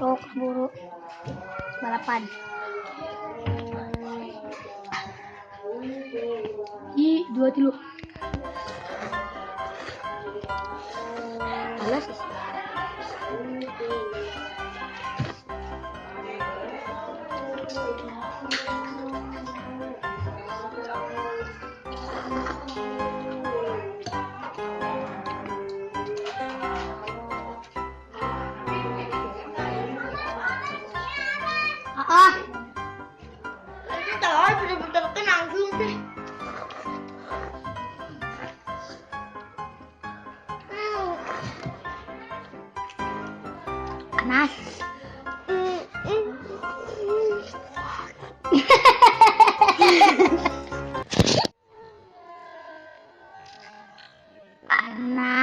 Sok buru balapan. Ji, dua, tilu. Panas. Ah, ah. Ini tahu bener-bener kan langsung deh. Panas. Panas.